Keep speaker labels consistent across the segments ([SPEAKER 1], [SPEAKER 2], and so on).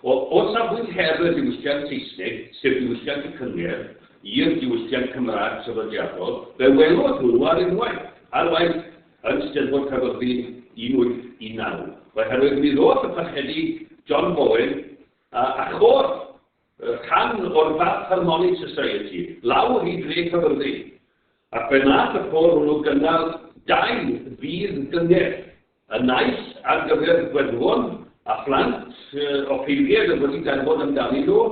[SPEAKER 1] O, o safbwynt her y diwylliant Saesneg, sef diwylliant y cyngerdd, i'r diwylliant Cymraeg traddodiadol, fe welodd hwnnw ar unwaith, ar waith yn Steddfod Caerfyrddin 1819, oherwydd mi ddoth y Parchedig John Bowen a, a chôr rhan o'r Bath Harmonic Society lawr i dre Caerfyrddin, ac fe wnaeth y côr hwnnw gynnal dau ddydd gyngerdd, y naill ar gyfer gweddwon a phlant offeiriad oedd wedi darfod amdanyn nhw,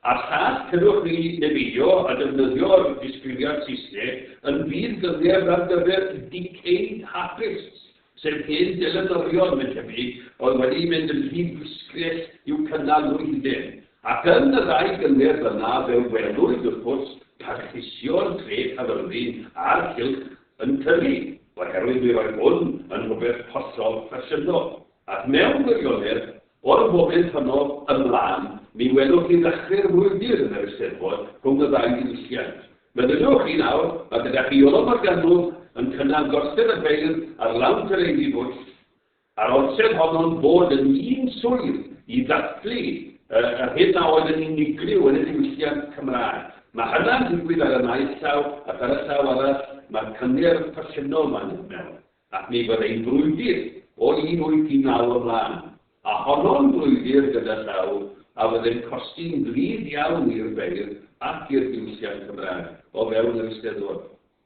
[SPEAKER 1] a'r llall, credwch fi neu beidio, a defnyddio'r disgrifiad Saesneg, yn ddydd gyngerdd ar gyfer decayed harpists, sef hen delynorion, mae'n tebyg, oedd wedi mynd yn rhy ddisgrill i'w cynnal nhw'u hunain. Ac yn y ddau gyngerdd yna fe welwyd, wrth gwrs, parchusion tre Caerfyrddin a'r cylch yn tyfu, oherwydd mi roedd hwn yn rhywbeth hollol ffasiynol. Ac mewn gwirionedd, o'r foment honno ymlaen, mi welwch chi ddechrau'r frwydr yn yr Eisteddfod rhwng y ddau ddiwylliant. Meddyliwch chi nawr, mae gyda chi Iolo Morgannwg yn cynnal Gorsedd y Beirdd ar lawnt yr Eifi Bwll, a'r orsedd honno'n bod yn un swydd i ddathlu yr hyn a oedd yn unigryw yn y diwylliant Cymraeg. Mae hynna'n digwydd ar y naill llaw, ac ar y llaw arall mae'r cyngerdd ffasiynol 'ma'n dod mewn. Ac mi fyddai'n frwydr o 1819 ymlaen, a honno'n frwydr gyda llaw a fyddai'n costi'n ddrud iawn i'r beirdd ac i'r diwylliant Cymraeg o fewn yr Eisteddfod.